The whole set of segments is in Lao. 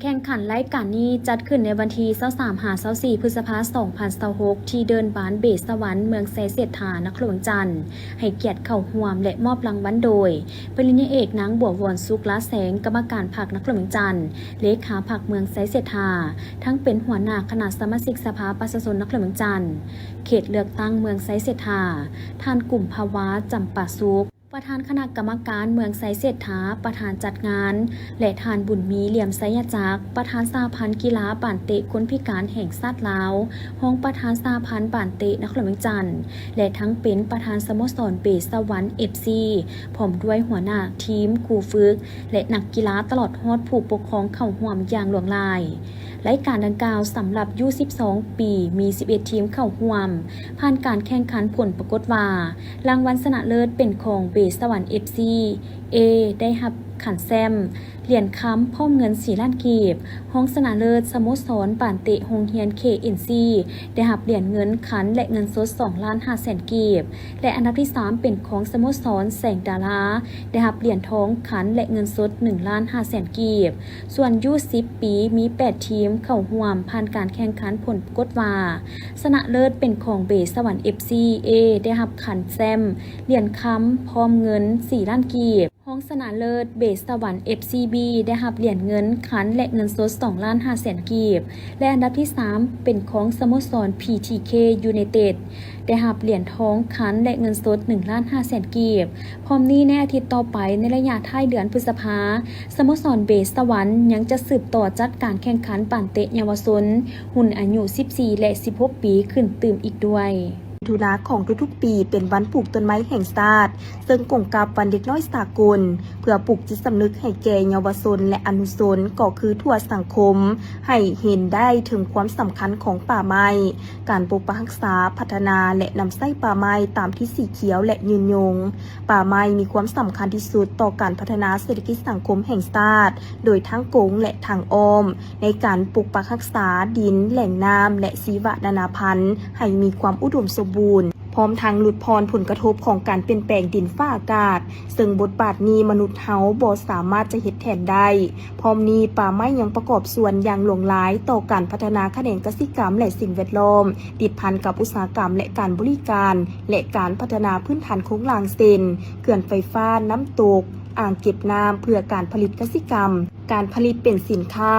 ແຂ່ງຂັນລາຍການນີ້ຈັດຂຶ້ນໃນວັນທີຊາວສາມຫາຊາວສີ່ ພຶດສະພາ ສອງພັນຊາວຫົກ ທີ່ເດີ່ນບານເບສສະຫວັນ ເມືອງໄຊເສດຖາ ນະຄອນຫຼວງວຽງຈັນ ໃຫ້ກຽດເຂົ້າຮ່ວມ ແລະ ມອບລາງວັນໂດຍ ປະລິນຍາເອກ ນາງ ບົວວອນ ສຸກລາແສງ ກຳມະການພັກນະຄອນຫຼວງວຽງຈັນ, ເລຂາພັກເມືອງໄຊເສດຖາ, ທັງເປັນຫົວໜ້າຄະນະສະມາຊິກສະພາປະຊາຊົນນະຄອນຫຼວງວຽງຈັນ ເຂດເລືອກຕັ້ງເມືອງໄຊເສດຖາ, ທ່ານ ກຸມພະວາ ຈຳປາສຸກ ປະທານຄະນະກຳມະການເມືອງໄຊເສດຖາ, ປະທານຈັດງານ ແລະ ທ່ານ ບຸນມີ ຫຼຽມໄຊຍະຈັກ ປະທານສະຫະພັນກິລາບານເຕະຄົນພິການແຫ່ງຊາດລາວ, ຮອງປະທານສະຫະພັນບານເຕະນະຄອນຫຼວງວຽງຈັນ ແລະ ທັງເປັນປະທານສະໂມສອນເບສສະຫວັນ ເອັຟຊີ ພ້ອມດ້ວຍຫົວໜ້າທີມ, ຄູຝຶກ ແລະ ນັກກິລາ ຕະຫຼອດຮອດຜູ້ປົກຄອງເຂົ້າຮ່ວມຢ່າງຫຼວງຫຼາຍ. ລາຍການດັ່ງກ່າວສຳລັບຢູສິບສອງປີ ມີສິບເອັດທີມເຂົ້າຮ່ວມ. ຜ່ານການແຂ່ງຂັນ ຜົນປາກົດວ່າ ລາງວັນຊະນະເລີດເປັນຂອງເບສສະຫວັນ ເອັຟຊີ ເອ ໄດ້ຮັບຂັນແຊ້ມ, ຫຼຽນຄຳພ້ອມເງິນສີ່ລ້ານກີບ, ຮອງຊະນະເລີດສະໂມສອນບານເຕະໂຮງຮຽນ ເຄເອັນຊີ ໄດ້ຮັບຫຼຽນເງິນຂັນ ແລະ ເງິນສົດສອງລ້ານຫ້າແສນກີບ ແລະ ອັນດັບທີສາມເປັນຂອງສະໂມສອນແສງດາລາ ໄດ້ຮັບຫຼຽນທອງຂັນ ແລະ ເງິນສົດໜຶ່ງລ້ານຫ້າແສນກີບ. ສ່ວນຢູສິບປີ ມີແປດທີມເຂົ້າຮ່ວມ. ຜ່ານການແຂ່ງຂັນ ຜົນປາກົດວ່າ ຊະນະເລີດເປັນຂອງເບສສະຫວັນ ເອັຟຊີ ເອ ໄດ້ຮັບຂັນແຊ້ມ, ຫຼຽນຄຳ ພ້ອມເງິນສີ່ລ້ານກີບ, ຮອງຊະນະເລີດ ເບສສະຫວັນ ເອັຟຊີ ບີ ໄດ້ຮັບຫຼຽນເງິນຂັນ ແລະ ເງິນສົດສອງລ້ານຫ້າແສນກີບ ແລະ ອັນດັບທີສາມເປັນຂອງສະໂມສອນ ພີທີເຄ ຢູໄນເຕັດ ໄດ້ຮັບຫຼຽນທອງຂັນ ແລະ ເງິນສົດໜຶ່ງລ້ານຫ້າແສນກີບ. ພ້ອມນີ້ໃນອາທິດຕໍ່ໄປ ໃນໄລຍະທ້າຍເດືອນພຶດສະພາ, ສະໂມສອນເບສສະຫວັນຍັງຈະສືບຕໍ່ຈັດການແຂ່ງຂັນບານເຕະເຍົາວະຊົນ ຮຸ່ນອາຍຸສິບສີ່ ແລະ ສິບຫົກປີຂຶ້ນຕື່ມອີກດ້ວຍ. ມິຖຸນາຂອງທຸກໆປີເປັນວັນປູກຕົ້ນໄມ້ແຫ່ງຊາດ, ເຊິ່ງກົງກັບວັນເດັກນ້ອຍສາກົນ, ເພື່ອປູກຈິດສຳນຶກໃຫ້ແກ່ເຍົາວະຊົນ ແລະ ອະນຸຊົນ ກໍຄືທົ່ວສັງຄົມ ໃຫ້ເຫັນໄດ້ເຖິງຄວາມສຳຄັນຂອງປ່າໄມ້, ການປົກປັກຮັກສາ, ພັດທະນາ ແລະ ນຳໃຊ້ປ່າໄມ້ຕາມທິດສີຂຽວ ແລະ ຍືນຍົງ. ປ່າໄມ້ມີຄວາມສຳຄັນທີ່ສຸດຕໍ່ການພັດທະນາເສດຖະກິດສັງຄົມແຫ່ງຊາດ ໂດຍທາງກົງ ແລະ ທາງອ້ອມ ໃນການປົກປັກຮັກສາດິນ, ແຫຼ່ງນ້ຳ ແລະ ຊີວະນານາພັນ ໃຫ້ມີຄວາມອຸດົມສົມບູນ, ພ້ອມທັງຫຼຸດຜ່ອນຜົນກະທົບຂອງການປ່ຽນແປງດິນຟ້າອາກາດ, ເຊິ່ງບົດບາດນີ້ມະນຸດເຮົາບໍ່ສາມາດຈະເຮັດແທນໄດ້. ພ້ອມນີ້, ປ່າໄມ້ຍັງປະກອບສ່ວນຢ່າງຫຼວງຫຼາຍຕໍ່ການພັດທະນາຂະແໜງກະສິກຳ ແລະ ສິ່ງແວດລ້ອມ, ຕິດພັນກັບອຸດສາຫະກຳ ແລະ ການບໍລິການ ແລະ ການພັດທະນາພື້ນຖານໂຄງລ່າງ ເຊັ່ນ ເຂື່ອນໄຟຟ້າ, ນ້ຳຕົກ, ອ່າງເກັບນ້ຳ ເພື່ອການຜະລິດກະສິກຳ, ການຜະລິດເປັນສິນຄ້າ,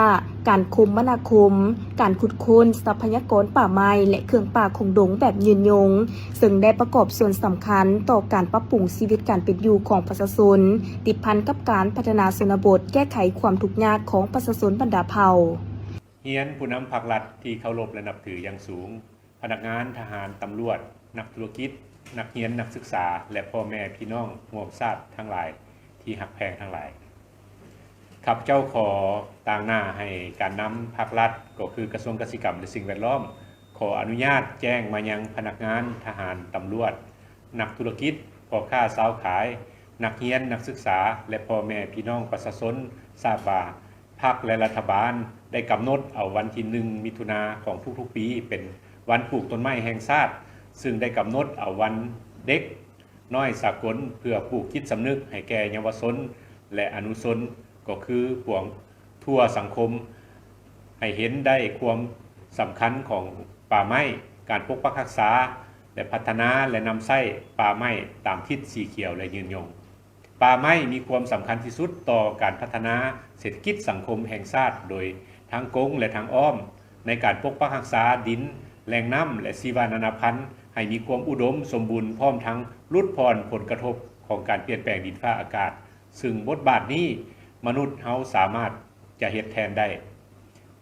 ການຄົມມະນາຄົມ, ການຂຸດຄົ້ນຊັບພະຍາກອນປ່າໄມ້ ແລະ ເຄື່ອງປ່າຄົງດົງແບບຍືນຍົງ, ເຊິ່ງໄດ້ປະກອບສ່ວນສຳຄັນຕໍ່ການປັບປຸງຊີວິດການເປັນຢູ່ຂອງປະຊາຊົນ, ຕິດພັນກັບການພັດທະນາຊົນນະບົດ, ແກ້ໄຂຄວາມທຸກຍາກຂອງປະຊາຊົນບັນດາເຜົ່າ. ຮຽນຜູ້ນຳພັກລັດທີ່ເຄົາລົບ ແລະ ນັບຖືຢ່າງສູງ, ພະນັກງານ, ທະຫານ, ຕຳຫຼວດ, ນັກທຸລະກິດ, ນັກຮຽນ, ນັກສຶກສາ ແລະ ພໍ່ແມ່ພີ່ນ້ອງຮ່ວມຊາດທັງຫຼາຍທີ່ຮັກແພງທັງຫຼາຍ. ຂ້າພະເຈົ້າຂໍຕາງໜ້າໃຫ້ການນຳພັກລັດ, ກໍຄືກະຊວງກະສິກຳ ແລະ ສິ່ງແວດລ້ອມ, ຂໍອະນຸຍາດແຈ້ງມາຍັງພະນັກງານ, ທະຫານ, ຕຳຫຼວດ, ນັກທຸລະກິດ, ພໍ່ຄ້າຊາວຂາຍ, ນັກຮຽນ, ນັກສຶກສາ ແລະ ພໍ່ແມ່ພີ່ນ້ອງປະຊາຊົນ ຊາບວ່າ ພັກ ແລະ ລັດຖະບານໄດ້ກຳນົດເອົາວັນທີໜຶ່ງ ມິຖຸນາຂອງທຸກໆປີ ເປັນວັນປູກຕົ້ນໄມ້ແຫ່ງຊາດ, ເຊິ່ງໄດ້ກຳນົດເອົາວັນເດັກນ້ອຍສາກົນ ເພື່ອປູກຈິດສຳນຶກໃຫ້ແກ່ເຍົາວະຊົນ ແລະ ອະນຸຊົນ, ກໍຄືພວກ ທົ່ວສັງຄົມ ໃຫ້ເຫັນໄດ້ຄວາມສຳຄັນຂອງປ່າໄມ້, ການປົກປັກຮັກສາ ແລະ ພັດທະນາ ແລະ ນຳໃຊ້ປ່າໄມ້ຕາມທິດສີຂຽວ ແລະ ຍືນຍົງ. ປ່າໄມ້ມີຄວາມສຳຄັນທີ່ສຸດຕໍ່ການພັດທະນາເສດຖະກິດສັງຄົມແຫ່ງຊາດ ໂດຍທາງກົງ ແລະ ທາງອ້ອມ ໃນການປົກປັກຮັກສາດິນ, ແຫຼ່ງນ້ຳ ແລະ ຊີວະນານາພັນ ໃຫ້ມີຄວາມອຸດົມສົມບູນ, ພ້ອມທັງຫຼຸດຜ່ອນຜົນກະທົບຂອງການປ່ຽນແປງດິນຟ້າອາກາດ. ເຊິ່ງບົດບາດນີ້ມະນຸດເຮົາສາມາດຈະເຮັດແທນໄດ້.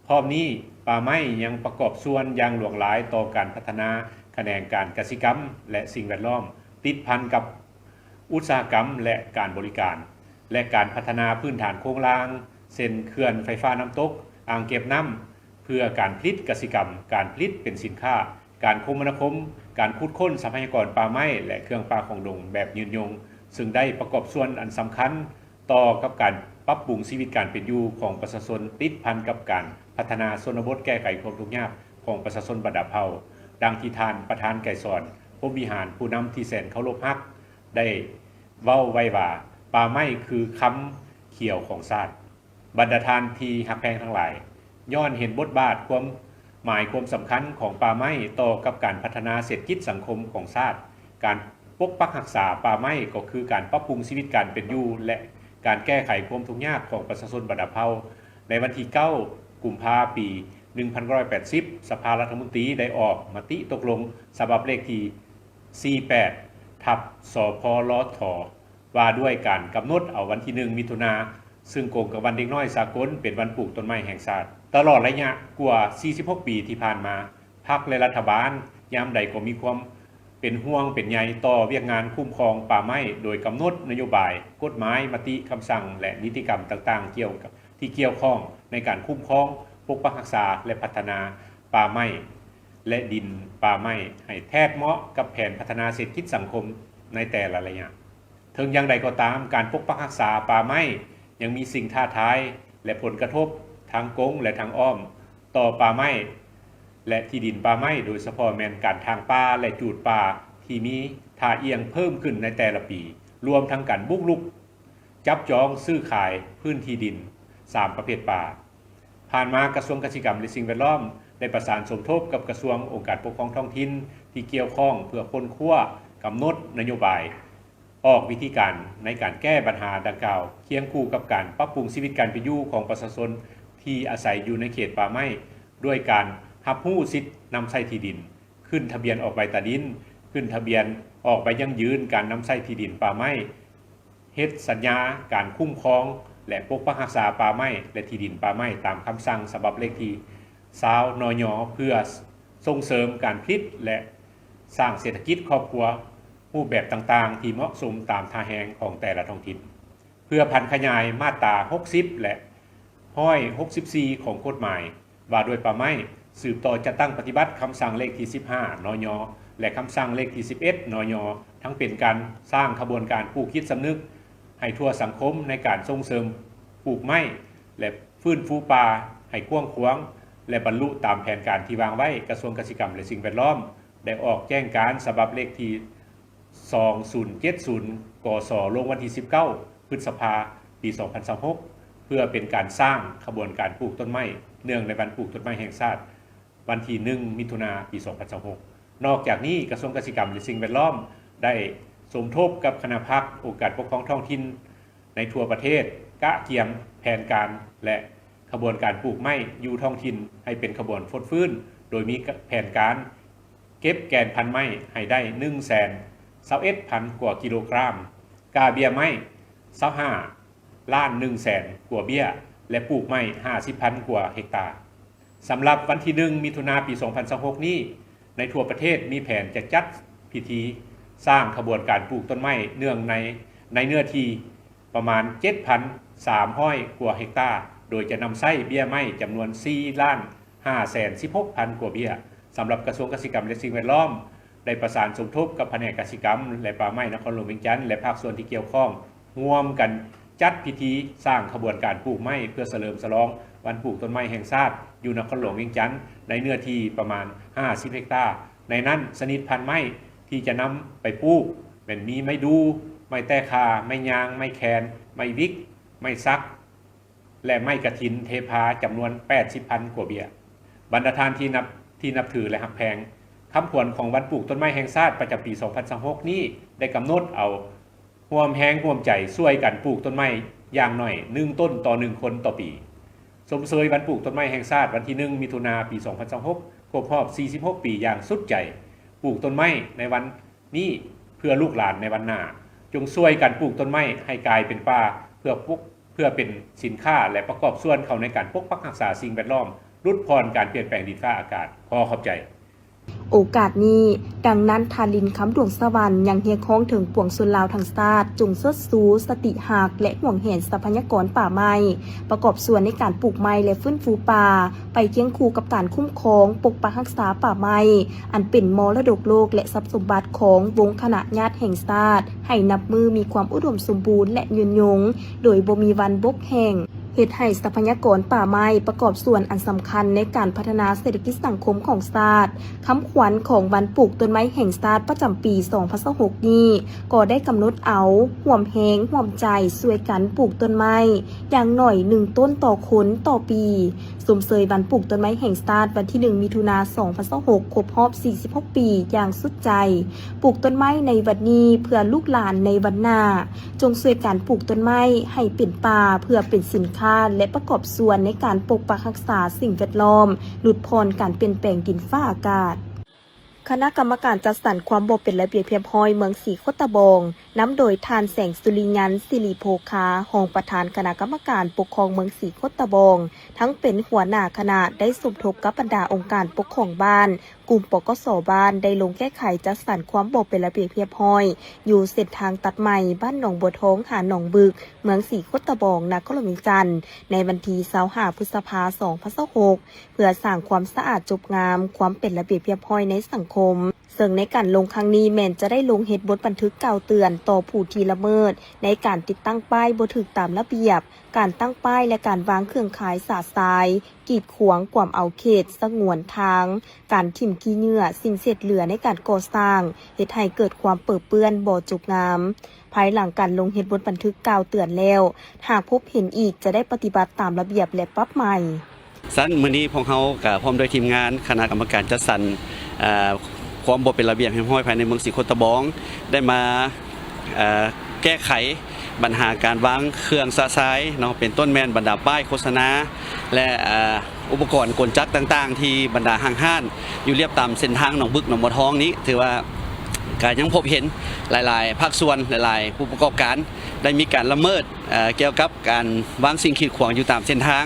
ພ້ອມນີ້, ປ່າໄມ້ຍັງປະກອບສ່ວນຢ່າງຫຼວງຫຼາຍຕໍ່ການພັດທະນາຂະແໜງການກະສິກຳ ແລະ ສິ່ງແວດລ້ອມ, ຕິດພັນກັບອຸດສາຫະກຳ ແລະ ການບໍລິການ ແລະ ການພັດທະນາພື້ນຖານໂຄງລ່າງ, ເຊັ່ນ ເຂື່ອນໄຟຟ້ານ້ຳຕົກ, ອ່າງເກັບນ້ຳ ເພື່ອການຜະລິດກະສິກຳ, ການຜະລິດເປັນສິນຄ້າ, ການຄົມມະນາຄົມ, ການຂຸດຄົ້ນຊັບພະຍາກອນປ່າໄມ້ ແລະ ເຄື່ອງປ່າຂອງດົງແບບຍືນຍົງ, ເຊິ່ງໄດ້ປະກອບສ່ວນອັນສຳຄັນຕໍ່ກັບການປັບປຸງຊີວິດການເປັນຢູ່ຂອງປະຊາຊົນ, ຕິດພັນກັບການພັດທະນາຊົນນະບົດ, ແກ້ໄຂຄວາມທຸກຍາກຂອງປະຊາຊົນບັນດາເຜົ່າ, ດັ່ງທີ່ທ່ານປະທານໄກສອນ ພົມວິຫານ, ຜູ້ນຳທີ່ແສນເຄົາລົບຮັກ ໄດ້ເວົ້າໄວ້ວ່າ, ປ່າໄມ້ຄືຄຳຂຽວຂອງຊາດ. ບັນດາທ່ານທີ່ຮັກແພງທັງຫຼາຍ, ຍ້ອນເຫັນບົດບາດຄວາມໝາຍຄວາມສຳຄັນຂອງປ່າໄມ້ຕໍ່ກັບການພັດທະນາເສດຖະກິດສັງຄົມຂອງຊາດ, ການປົກປັກຮັກສາປ່າໄມ້ກໍຄືການປັບປຸງຊີວິດການເປັນຢູ່ ແລະ ການແກ້ໄຂຄວາມທຸກຍາກຂອງປະຊາຊົນບັນດາເຜົ່າ. ໃນວັນທີເກົ້າ ກຸມພາ ປີໜຶ່ງພັນເກົ້າຮ້ອຍແປດສິບ ສະພາລັດຖະມົນຕີໄດ້ອອກມະຕິຕົກລົງສະບັບເລກທີສີ່ແປດ ທັບ ສພລທ ວ່າດ້ວຍການກຳນົດເອົາວັນທີໜຶ່ງ ມິຖຸນາ ຊຶ່ງກົງກັບວັນເດັກນ້ອຍສາກົນ ເປັນວັນປູກຕົ້ນໄມ້ແຫ່ງຊາດ. ຕະຫຼອດໄລຍະກວ່າສີ່ສິບຫົກປີທີ່ຜ່ານມາ, ພັກ ແລະ ລັດຖະບານຍາມໃດກໍມີຄວາມເປັນຫ່ວງເປັນໃຍຕໍ່ວຽກງານຄຸ້ມຄອງປ່າໄມ້ ໂດຍກຳນົດນະໂຍບາຍ, ກົດໝາຍ, ມະຕິ, ຄຳສັ່ງ ແລະ ນິຕິກຳຕ່າງໆ ກ່ຽວກັບ ທີ່ກ່ຽວຂ້ອງໃນການຄຸ້ມຄອງ, ປົກປັກຮັກສາ ແລະ ພັດທະນາປ່າໄມ້ ແລະ ດິນປ່າໄມ້ ໃຫ້ແທດເໝາະກັບແຜນພັດທະນາເສດຖະກິດສັງຄົມໃນແຕ່ລະໄລຍະ. ເຖິງຢ່າງໃດກໍຕາມ, ການປົກປັກຮັກສາປ່າໄມ້ຍັງມີສິ່ງທ້າທາຍ ແລະ ຜົນກະທົບທາງກົງ ແລະ ທາງອ້ອມຕໍ່ປ່າໄມ້ ແລະ ທີ່ດິນປ່າໄມ້, ໂດຍສະເພາະແມ່ນການຖາງປ່າ ແລະ ຈູດປ່າທີ່ມີທ່າອ່ຽງເພີ່ມຂຶ້ນໃນແຕ່ລະປີ, ລວມທັງການບຸກລຸກ ຈັບຈອງຊື້ຂາຍພື້ນທີ່ດິນສາມປະເພດປ່າ. ຜ່ານມາກະຊວງກະສິກຳ ແລະ ສິ່ງແວດລ້ອມ ໄດ້ປະສານສົມທົບກັບກະຊວງ, ອົງການປົກຄອງທ້ອງຖິ່ນທີ່ກ່ຽວຂ້ອງ ເພື່ອຄົ້ນຄວ້າ, ກຳນົດນະໂຍບາຍ, ອອກວິທີການໃນການແກ້ບັນຫາດັ່ງກ່າວ, ຄຽງຄູ່ກັບການປັບປຸງຊີວິດການເປັນຢູ່ຂອງປະຊາຊົນທີ່ອາໄສຢູ່ໃນເຂດປ່າໄມ້ ດ້ວຍການຮັບຮູ້ສິດນຳໃຊ້ທີ່ດິນ, ຂຶ້ນທະບຽນອອກໃບຕາດິນ, ຂຶ້ນທະບຽນອອກໃບຢັ້ງຢືນການນຳໃຊ້ທີ່ດິນປ່າໄມ້, ເຮັດສັນຍາການຄຸ້ມຄອງ ແລະ ປົກປັກຮັກສາປ່າໄມ້ ແລະ ທີ່ດິນປ່າໄມ້ ຕາມຄຳສັ່ງສະບັບເລກທີຊາວ ນຍ ເພື່ອສົ່ງເສີມການຜະລິດ ແລະ ສ້າງເສດຖະກິດຄອບຄົວຮູບແບບຕ່າງໆ ທີ່ເໝາະສົມຕາມທ່າແຮງຂອງແຕ່ລະທ້ອງຖິ່ນ. ເພື່ອຜັນຂະຫຍາຍມາດຕາຫົກສິບ ແລະ ຮ້ອຍຫົກສິບສີ່ ຂອງກົດໝາຍ ວ່າດ້ວຍປ່າໄມ້, ສືບຕໍ່ຈັດຕັ້ງປະຕິບັດຄຳສັ່ງເລກທີສິບຫ້າ ນຍ ແລະ ຄຳສັ່ງເລກທີສິບເອັດ ນຍ ທັງເປັນການສ້າງຂະບວນການປູກຈິດສຳນຶກໃຫ້ທົ່ວສັງຄົມໃນການສົ່ງເສີມປູກໄມ້ ແລະ ຟື້ນຟູປ່າໃຫ້ກວ້າງຂວາງ ແລະ ບັນລຸຕາມແຜນການທີ່ວາງໄວ້. ກະຊວງກະສິກຳ ແລະ ສິ່ງແວດລ້ອມ ໄດ້ອອກແຈ້ງການສະບັບເລກທີ ສອງສູນເຈັດສູນ ກສ ລົງວັນທີສິບເກົ້າ ພຶດສະພາ ປີສອງພັນຊາວຫົກ ເພື່ອເປັນການສ້າງຂະບວນການປູກຕົ້ນໄມ້ ເນື່ອງໃນວັນປູກຕົ້ນໄມ້ແຫ່ງຊາດ ວັນທີໜຶ່ງ ມິຖຸນາ ປີສອງພັນຊາວຫົກ. ນອກຈາກນີ້, ກະຊວງກະສິກຳ ແລະ ສິ່ງແວດລ້ອມ ໄດ້ສົມທົບກັບຄະນະພັກ, ອົງການປົກຄອງທ້ອງຖິ່ນ ໃນທົ່ວປະເທດ ກະກຽມແຜນການ ແລະ ຂະບວນການປູກໄມ້ຢູ່ທ້ອງຖິ່ນໃຫ້ເປັນຂະບວນຟົດຟື້ນ, ໂດຍມີແຜນການເກັບແກ່ນພັນໄມ້ໃຫ້ໄດ້ໜຶ່ງແສນຊາວເອັດພັນກວ່າກິໂລກຣາມ, ກາເບ້ຍໄມ້ຊາວຫ້າລ້ານໜຶ່ງແສນກວ່າເບ້ຍ ແລະ ປູກໄມ້ຫ້າສິບພັນກວ່າເຮັກຕາ. ສຳລັບວັນທີໜຶ່ງ ມິຖຸນາ ປີສອງພັນຊາວຫົກນີ້, ໃນທົ່ວປະເທດມີແຜນຈະຈັດພິທີສ້າງຂະບວນການປູກຕົ້ນໄມ້ເນື່ອງໃນ ໃນເນື້ອທີ່ປະມານເຈັດພັນສາມຮ້ອຍກວ່າເຮັກຕາ, ໂດຍຈະນຳໃຊ້ເບ້ຍໄມ້ຈຳນວນສີ່ລ້ານຫ້າແສນສິບຫົກພັນກວ່າເບ້ຍ. ສຳລັບກະຊວງກະສິກຳ ແລະ ສິ່ງແວດລ້ອມ ໄດ້ປະສານສົມທົບກັບພະແນກກະສິກຳ ແລະ ປ່າໄມ້ນະຄອນຫຼວງວຽງຈັນ ແລະ ພາກສ່ວນທີ່ກ່ຽວຂ້ອງ ຮ່ວມກັນຈັດພິທີສ້າງຂະບວນການປູກໄມ້ ເພື່ອສະເຫຼີມສະຫຼອງວັນປູກຕົ້ນໄມ້ແຫ່ງຊາດ ຢູ່ນະຄອນຫຼວງວຽງຈັນ ໃນເນື້ອທີ່ປະມານຫ້າສິບເຮັກຕາ. ໃນນັ້ນ, ຊະນິດພັນໄມ້ທີ່ຈະນຳໄປປູກແມ່ນມີໄມ້ດູ່, ໄມ້ແຕ້ຂ່າ, ໄມ້ຍາງ, ໄມ້ແຄນ, ໄມ້ວິກ, ໄມ້ສັກ ແລະ ໄມ້ກະຖິນເທພາ ຈຳນວນແປດສິບພັນກວ່າເບ້ຍ. ບັນດາທ່ານທີ່ນັບ ທີ່ນັບຖື ແລະ ຮັກແພງ, ຄຳຂວັນຂອງວັນປູກຕົ້ນໄມ້ແຫ່ງຊາດປະຈຳປີສອງພັນຊາວຫົກນີ້ ໄດ້ກຳນົດເອົາຮ່ວມແຮງຮ່ວມໃຈຊ່ວຍກັນປູກຕົ້ນໄມ້ຢ່າງໜ້ອຍໜຶ່ງຕົ້ນຕໍ່ໜຶ່ງຄົນຕໍ່ປີ. ຊົມເຊີຍວັນປູກຕົ້ນໄມ້ແຫ່ງຊາດ ວັນທີໜຶ່ງ ມິຖຸນາ ປີສອງພັນຊາວຫົກ ຄົບຮອບສີ່ສິບຫົກປີຢ່າງສຸດໃຈ. ປູກຕົ້ນໄມ້ໃນວັນ ນີ້ເພື່ອລູກຫຼານໃນວັນໜ້າ. ຈົ່ງຊ່ວຍກັນປູກຕົ້ນໄມ້ໃຫ້ກາຍເປັນປ່າ ເພື່ອປົກ ເພື່ອເປັນສິນຄ້າ ແລະ ປະກອບສ່ວນເຂົ້າໃນການປົກປັກຮັກສາສິ່ງແວດລ້ອມ, ຫຼຸດຜ່ອນການປ່ຽນແປງດິນຟ້າອາກາດ. ຂໍຂອບໃຈ. ໂອກາດນີ້, ດັ່ງນັ້ນ ທ່ານ ລິນຄຳ ດວງສະຫວັນ ຍັງຮຽກຮ້ອງເຖິງປວງຊົນລາວທັງຊາດ ຈົ່ງເຊີດຊູສະຕິຮັກ ແລະ ຫວງແຫນຊັບພະຍາກອນປ່າໄມ້, ປະກອບສ່ວນໃນການປູກໄມ້ ແລະ ຟື້ນຟູປ່າ, ໄປຄຽງຄູ່ກັບການຄຸ້ມຄອງ, ປົກປັກຮັກສາປ່າໄມ້ ອັນເປັນມໍລະດົກໂລກ ແລະ ຊັບສົມບັດຂອງວົງຄະນະຍາດແຫ່ງຊາດ ໃຫ້ນັບມື້ມີຄວາມອຸດົມສົມບູນ ແລະ ຍືນຍົງ ໂດຍບໍ່ມີວັນບົກແຫ້ງ. ເຮັດໃຫ້ຊັບພະຍາກອນປ່າໄມ້ປະກອບສ່ວນອັນສຳຄັນໃນການພັດທະນາເສດຖະກິດສັງຄົມຂອງຊາດ. ຄຳຂວັນຂອງວັນປູກຕົ້ນໄມ້ແຫ່ງຊາດປະຈຳປີສອງພັນຊາວຫົກນີ້ ກໍໄດ້ກຳນົດເອົາ ຮ່ວມແຮງຮ່ວມໃຈຊ່ວຍກັນປູກຕົ້ນໄມ້ຢ່າງໜ້ອຍໜຶ່ງຕົ້ນຕໍ່ຄົນຕໍ່ປີ, ຊົມເຊີຍວັນປູກຕົ້ນໄມ້ແຫ່ງຊາດວັນທີໜຶ່ງ ມິຖຸນາ ສອງພັນຊາວຫົກ ຄົບຮອບສີ່ສິບຫົກປີຢ່າງສຸດໃຈ. ປູກຕົ້ນໄມ້ໃນວັນນີ້ເພື່ອລູກຫຼານໃນວັນໜ້າ. ຈົ່ງຊ່ວຍກັນປູກຕົ້ນໄມ້ໃຫ້ເປັນປ່າ ເພື່ອເປັນສິນຄ້າ ແລະ ປະກອບສ່ວນໃນການປົກປັກຮັກສາສິ່ງແວດລ້ອມ, ຫຼຸດຜ່ອນການປ່ຽນແປງດິນຟ້າອາກາດ. ຄະນະກຳມະການຈັດສັນຄວາມບໍ່ເປັນລະບຽບຮຽບຮ້ອຍເມືອງສີໂຄດຕະບອງ ນຳໂດຍທ່ານ ແສງສຸລິຍັນ ສິລິໂພຄາ ຮອງປະທານຄະນະກຳມະການປົກຄອງເມືອງສີໂຄດຕະບອງ ທັງເປັນຫົວໜ້າຄະນະ ໄດ້ສົມທົບກັບບັນດາອົງການປົກຄອງບ້ານ, ກຸ່ມ ປກສ ບ້ານ ໄດ້ລົງແກ້ໄຂຈັດສັນຄວາມບໍ່ເປັນລະບຽບຮຽບຮ້ອຍ ຢູ່ເສັ້ນທາງຕັດໃໝ່ບ້ານໜອງບົວທອງຫາໜອງບຶກ, ເມືອງສີໂຄດຕະບອງ, ນະຄອນຫຼວງວຽງຈັນ ໃນວັນທີຊາວຫ້າ ພຶດສະພາ ສອງພັນຊາວຫົກ ເພື່ອສ້າງຄວາມສະອາດຈົບງາມ, ຄວາມເປັນລະບຽບຮຽບຮ້ອຍໃນສັງຄົມ. ເຊິ່ງໃນການລົງຄັ້ງນີ້ແມ່ນຈະໄດ້ລົງເຮັດບົດບັນທຶກກ່າວເຕືອນຕໍ່ຜູ້ທີ່ລະເມີດໃນການຕິດຕັ້ງປ້າຍບໍ່ຖືກຕາມລະບຽບ, ການຕັ້ງປ້າຍ ແລະ ການວາງເຄື່ອງຂ່າຍສາດຊາຍ, ກີດຂວາງກວມເອົາເຂດສະຫງວນທາງ, ການຖິ້ມຂີ້ເຫຍື້ອ, ສິ່ງເສດເຫຼືອໃນການກໍ່ສ້າງ, ເຮັດໃຫ້ເກີດຄວາມເປິເປື້ອນ, ບໍ່ຈົບງາມ. ພາຍຫຼັງການລົງເຮັດບົດບັນທຶກກ່າວເຕືອນແລ້ວ, ຫາກພົບເຫັນອີກຈະໄດ້ປະຕິບັດຕາມລະບຽບ ແລະ ປັບໃໝ. ຊັ້ນມື້ນີ້ພວກເຮົາກະພ້ອມດ້ວຍທີມງານຄະນະກຳມະການຈັດສັນ ເອີ ຄວາມບໍ່ເປັນລະບຽບຮຽບຮ້ອຍພາຍໃນເມືອງສີໂຄດຕະບອງ ໄດ້ມາ ເອີ ແກ້ໄຂບັນຫາການວາງເຄື່ອງຊະຊາຍເນາະ ເປັນຕົ້ນແມ່ນບັນດາປ້າຍໂຄສະນາ ແລະ ເອີ ອຸປະກອນກົນຈັກຕ່າງໆ ທີ່ບັນດາຫ້າງຮ້ານຢູ່ລຽບຕາມເສັ້ນທາງໜອງບຶກ ໜອງບົວທອງນີ້ ຖືວ່າກະຍັງພົບເຫັນຫຼາຍໆພາກສ່ວນ ຫຼາຍໆຜູ້ປະກອບການໄດ້ມີການລະເມີດ ເອີ ກ່ຽວກັບການວາງສິ່ງກີດຂວາງຢູ່ຕາມເສັ້ນທາງ.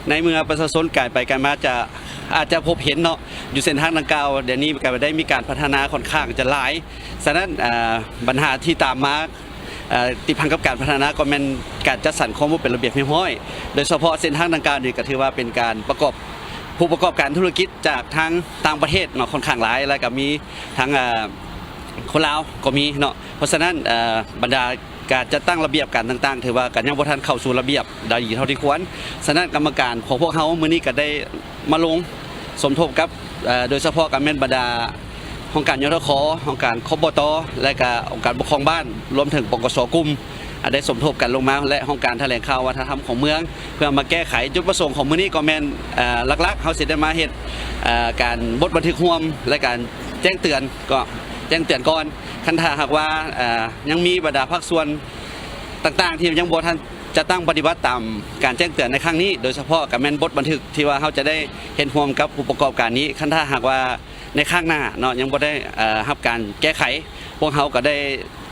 ໃນເມື່ອປະຊາຊົນກາຍໄປກາຍມາຈະ ອາດຈະພົບເຫັນເນາະ ຢູ່ເສັ້ນທາງດັ່ງກ່າວ ດຽວນີ້ກະໄດ້ມີການພັດທະນາຂ້ອນຂ້າງຈະຫຼາຍ. ສະນັ້ນ ເອີ ບັນຫາທີ່ຕາມມາ ເອີ ຕິດພັນກັບການພັດທະນາກໍແມ່ນການຈັດສັນຄວາມບໍ່ເປັນລະບຽບຮຽບຮ້ອຍ ໂດຍສະເພາະເສັ້ນທາງດັ່ງກ່າວນີ້ກະຖືວ່າເປັນການປະກອບ ຜູ້ປະກອບການທຸລະກິດຈາກທາງຕ່າງປະເທດເນາະ ຂ້ອນຂ້າງຫຼາຍ ແລ້ວກະມີທັງ ເອີ ຄົນລາວກໍມີເນາະ. ເພາະສະນັ້ນ ເອີ ບັນດາ ການຈັດຕັ້ງລະບຽບການຕ່າງໆ ຖືວ່າກະຍັງບໍ່ທັນເຂົ້າສູ່ລະບຽບໄດ້ດີເທົ່າທີ່ຄວນ. ສະນັ້ນກຳມະການຂອງພວກເຮົາມື້ນີ້ກະໄດ້ມາລົງສົມທົບກັບ ເອີ ໂດຍສະເພາະກະແມ່ນບັນດາຫ້ອງການ ຍທຂ, ຫ້ອງການ ຄບຕ ແລະກະອົງການປົກຄອງບ້ານ ລວມເຖິງ ປກສ ກຸ່ມ ອາ ໄດ້ສົມທົບກັນລົງມາ ແລະ ຫ້ອງການຖະແຫຼງຂ່າວວັດທະນະທຳຂອງເມືອງ ເພື່ອມາແກ້ໄຂ. ຈຸດປະສົງຂອງມື້ນີ້ກໍແມ່ນ ເອີ ຫຼັກໆ ເຮົາຊິໄດ້ມາເຮັດ ເອີ ການບົດບັນທຶກຮ່ວມ ແລະ ການແຈ້ງເຕືອນ ກໍແຈ້ງເຕືອນກ່ອນ. ຄັນຖ້າຫາກວ່າ ເອີ ຍັງມີບັນດາພາກສ່ວນຕ່າງໆ ທີ່ຍັງບໍ່ທັນຈັດຕັ້ງປະຕິບັດຕາມການແຈ້ງເຕືອນໃນຄັ້ງນີ້ ໂດຍສະເພາະກະແມ່ນບົດບັນທຶກທີ່ວ່າເຮົາຈະໄດ້ເຮັດຮ່ວມກັບຜູ້ປະກອບການນີ້. ຄັນຖ້າຫາກວ່າໃນຄັ້ງໜ້າເນາະ ຍັງບໍ່ໄດ້ ເອີ ຮັບການແກ້ໄຂ ພວກເຮົາກະໄດ້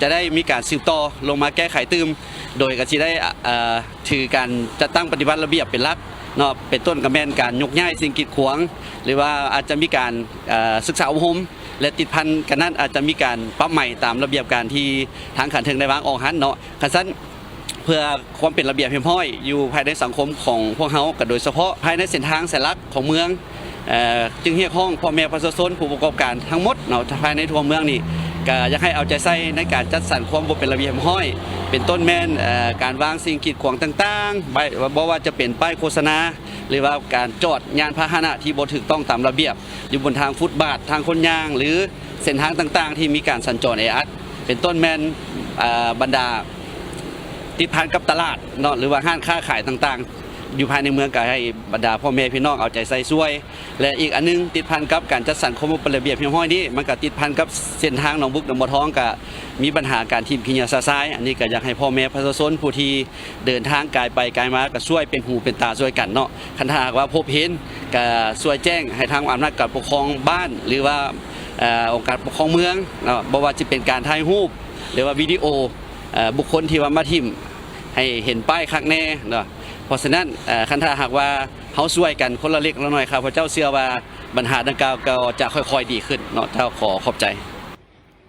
ຈະໄດ້ມີການສືບຕໍ່ລົງມາແກ້ໄຂຕື່ມ ໂດຍກະຊິໄດ້ ເອີ ຖືການຈັດຕັ້ງປະຕິບັດລະບຽບເປັນຫຼັກເນາະ ເປັນຕົ້ນກະແມ່ນການຍົກຍ້າຍສິ່ງກີດຂວາງ ຫຼືວ່າອາດຈະມີການ ເອີ ສຶກສາອົບຮົມ ແລະ ຕິດພັນກັນນັ້ນອາດຈະມີການປັບໃໝຕາມລະບຽບການທີ່ທາງຂັ້ນເທິງໄດ້ວາງອອກຫັ້ນເນາະ. ຄັນຊັ້ນ ເພື່ອຄວາມເປັນລະບຽບຮຽບຮ້ອຍຢູ່ພາຍໃນສັງຄົມຂອງພວກເຮົາ ກະໂດຍສະເພາະພາຍໃນເສັ້ນທາງສາຍຫຼັກຂອງເມືອງ ເອີ ຈຶ່ງຮຽກຮ້ອງພໍ່ແມ່ປະຊາຊົນຜູ້ປະກອບການທັງໝົດເນາະ ພາຍໃນທົ່ວເມືອງນີ້ ກະຢາກໃຫ້ເອົາໃຈໃສ່ໃນການຈັດສັນຄວາມບໍ່ເປັນລະບຽບຮຽບຮ້ອຍ ເປັນຕົ້ນແມ່ນ ເອີ ການວາງສິ່ງກີດຂວາງຕ່າງໆ ບໍ່ວ່າຈະເປັນປ້າຍໂຄສະນາ ຫຼືວ່າການຈອດຍານພາຫະນະທີ່ບໍ່ຖືກຕ້ອງຕາມລະບຽບ ຢູ່ບົນທາງຟຸດບາດ ທາງຄົນຍ່າງ ຫຼື ເສັ້ນທາງຕ່າງໆ ທີ່ມີການສັນຈອນແອອັດ ເປັນຕົ້ນແມ່ນ ເອີ ບັນດາຕິດພັນກັບຕະຫຼາດເນາະ ຫຼືວ່າຮ້ານຄ້າຂາຍຕ່າງໆ ຢູ່ພາຍໃນເມືອງ ກະໃຫ້ບັນດາພໍ່ແມ່ພີ່ນ້ອງເອົາໃຈໃສ່ຊ່ວຍ. ແລະ ອີກອັນໜຶ່ງ ຕິດພັນກັບການຈັດສັນຄວາມບໍ່ເປັນລະບຽບຮຽບຮ້ອຍນີ້ ມັນກະຕິດພັນກັບເສັ້ນທາງໜອງບຶກ ໜອງບົວທອງ ກະມີບັນຫາການຖິ້ມຂີ້ເຫຍື້ອຊະຊາຍ. ອັນນີ້ກະຢາກໃຫ້ພໍ່ແມ່ປະຊາຊົນຜູ້ທີ່ ເດີນທາງກາຍໄປກາຍມາ ກະຊ່ວຍເປັນຫູເປັນຕາຊ່ວຍກັນເນາະ. ຄັນຖ້າຫາກວ່າພົບເຫັນ ກະຊ່ວຍແຈ້ງໃຫ້ທາງອຳນາດການປົກຄອງບ້ານ ຫຼືວ່າ ເອີ ອົງການປົກຄອງເມືອງເນາະ ບໍ່ວ່າຈະເປັນການຖ່າຍຮູບ ຫຼືວ່າວິດີໂອ ເອີ ບຸກຄົນທີ່ວ່າມາຖິ້ມ ໃຫ້ເຫັນປ້າຍຄັກແນ່ເນາະ. ເພາະສະນັ້ນ ເອີ ຄັນຖ້າຫາກວ່າເຮົາຊ່ວຍກັນຄົນລະເລັກລະໜ້ອຍ ຂ້າພະເຈົ້າເຊື່ອວ່າບັນຫາດັ່ງກ່າວກໍຈະຄ່ອຍໆດີຂຶ້ນເນາະ. ເຈົ້າ ຂໍຂອບໃຈ.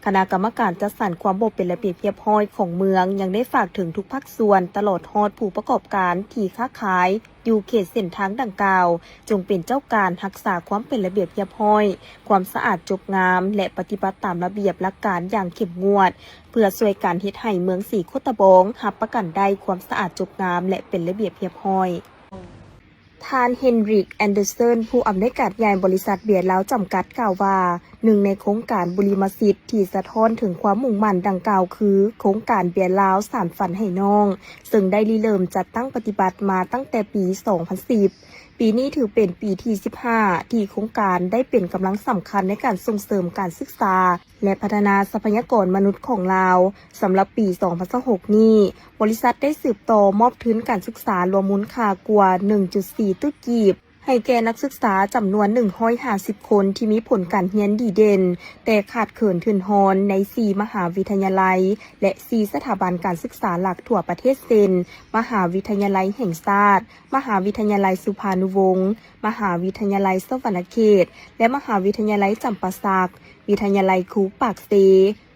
ຄະນະກຳມະການຈັດສັນຄວາມບໍ່ເປັນລະບຽບຮຽບຮ້ອຍຂອງເມືອງ ຍັງໄດ້ຝາກເຖິງທຸກພາກສ່ວນ ຕະຫຼອດຮອດຜູ້ປະກອບການທີ່ຄ້າຂາຍ ຢູ່ເຂດເສັ້ນທາງດັ່ງກ່າວ ຈົ່ງເປັນເຈົ້າການຮັກສາຄວາມເປັນລະບຽບຮຽບຮ້ອຍ, ຄວາມສະອາດຈົບງາມ ແລະ ປະຕິບັດຕາມລະບຽບຫຼັກການຢ່າງເຂັ້ມງວດ ເພື່ອຊ່ວຍກັນເຮັດໃຫ້ເມືອງສີໂຄດຕະບອງຮັບປະກັນໄດ້ຄວາມສະອາດຈົບງາມ ແລະ ເປັນລະບຽບຮຽບຮ້ອຍ. ທ່ານ Henrik Andersen ຜູ້ອຳນວຍການໃຫຍ່ບໍລິສັດເບຍລາວຈຳກັດ ກ່າວວ່າ ໜຶ່ງໃນໂຄງການບຸລິມະສິດທີ່ສະທ້ອນເຖິງຄວາມມຸ່ງໝັ້ນດັ່ງກ່າວຄື ໂຄງການເບຍລາວສານຝັນໃຫ້ນ້ອງ, ເຊິ່ງໄດ້ລິເລີ່ມຈັດຕັ້ງປະຕິບັດມາຕັ້ງແຕ່ປີສອງພັນສິບ. ປີນີ້ຖືເປັນປີທີສິບຫ້າ ທີ່ໂຄງການໄດ້ເປັນກຳລັງສຳຄັນໃນການສົ່ງເສີມການສຶກສາ ແລະ ພັດທະນາຊັບພະຍາກອນມະນຸດຂອງລາວ. ສຳລັບປີສອງພັນຊາວຫົກນີ້, ບໍລິສັດໄດ້ສືບຕໍ່ມອບທຶນການສຶກສາລວມມູນຄ່າກວ່າໜຶ່ງຈຸດສີ່ຕື້ກີບ ໃຫ້ແກ່ນັກສຶກສາຈຳນວນໜຶ່ງຮ້ອຍຫ້າສິບຄົນ ທີ່ມີຜົນການຮຽນດີເດັ່ນ ແຕ່ຂາດເຂີນທຶນຮອນໃນສີ່ມະຫາວິທະຍາໄລ ແລະ ສີ່ສະຖາບັນການສຶກສາຫຼັກທົ່ວປະເທດ ເຊັ່ນ ມະຫາວິທະຍາໄລແຫ່ງຊາດ, ມະຫາວິທະຍາໄລສຸພານຸວົງ, ມະຫາວິທະຍາໄລສະຫວັນນະເຂດ ແລະ ມະຫາວິທະຍາໄລຈຳປາສັກ, ວິທະຍາໄລຄູປາກເຊ,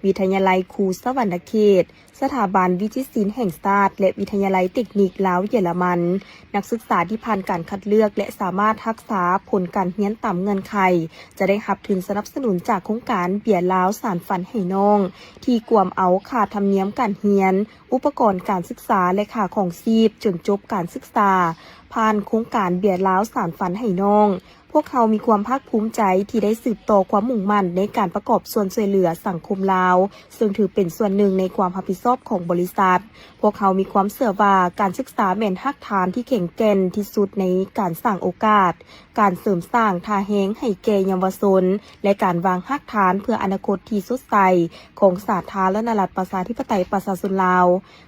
ວິທະຍາໄລຄູສະຫວັນນະເຂດ, ສະຖາບັນວິຈິດສິນແຫ່ງຊາດ ແລະ ວິທະຍາໄລເຕັກນິກລາວເຢຍລະມັນ. ນັກສຶກສາທີ່ຜ່ານການຄັດເລືອກ ແລະ ສາມາດຮັກສາຜົນການຮຽນຕາມເງື່ອນໄຂ ຈະໄດ້ຮັບທຶນສະໜັບສະໜູນຈາກໂຄງການເບຍລາວສານຝັນໃຫ້ນ້ອງ ທີ່ກວມເອົາຄ່າທຳນຽມການຮຽນ, ອຸປະກອນການສຶກສາ ແລະ ຄ່າຄອງຊີບຈົນຈົບການສຶກສາ ຜ່ານໂຄງການເບຍລາວສານຝັນໃຫ້ນ້ອງ. ພວກເຮົາມີຄວາມພາກພູມໃຈທີ່ໄດ້ສືບຕໍ່ຄວາມມຸ່ງໝັ້ນໃນການປະກອບສ່ວນຊ່ວຍເຫຼືອສັງຄົມລາວ, ເຊິ່ງຖືເປັນສ່ວນໜຶ່ງໃນຄວາມຮັບຜິດຊອບຂອງບໍລິສັດ. ພວກເຮົາມີຄວາມເຊື່ອວ່າການສຶກສາແມ່ນຮາກຖານທີ່ແຂງແກ່ນທີ່ສຸດໃນການສ້າງໂອກາດ, ການເສີມສ້າງທ່າແຮງໃຫ້ແກ່ເຍົາວະຊົນ ແລະ ການວາງຮາກຖານເພື່ອອະນາຄົດທີ່ສົດໃສຂອງສາທາລະນະລັດປະຊາທິປະໄຕປະຊາຊົນລາວ.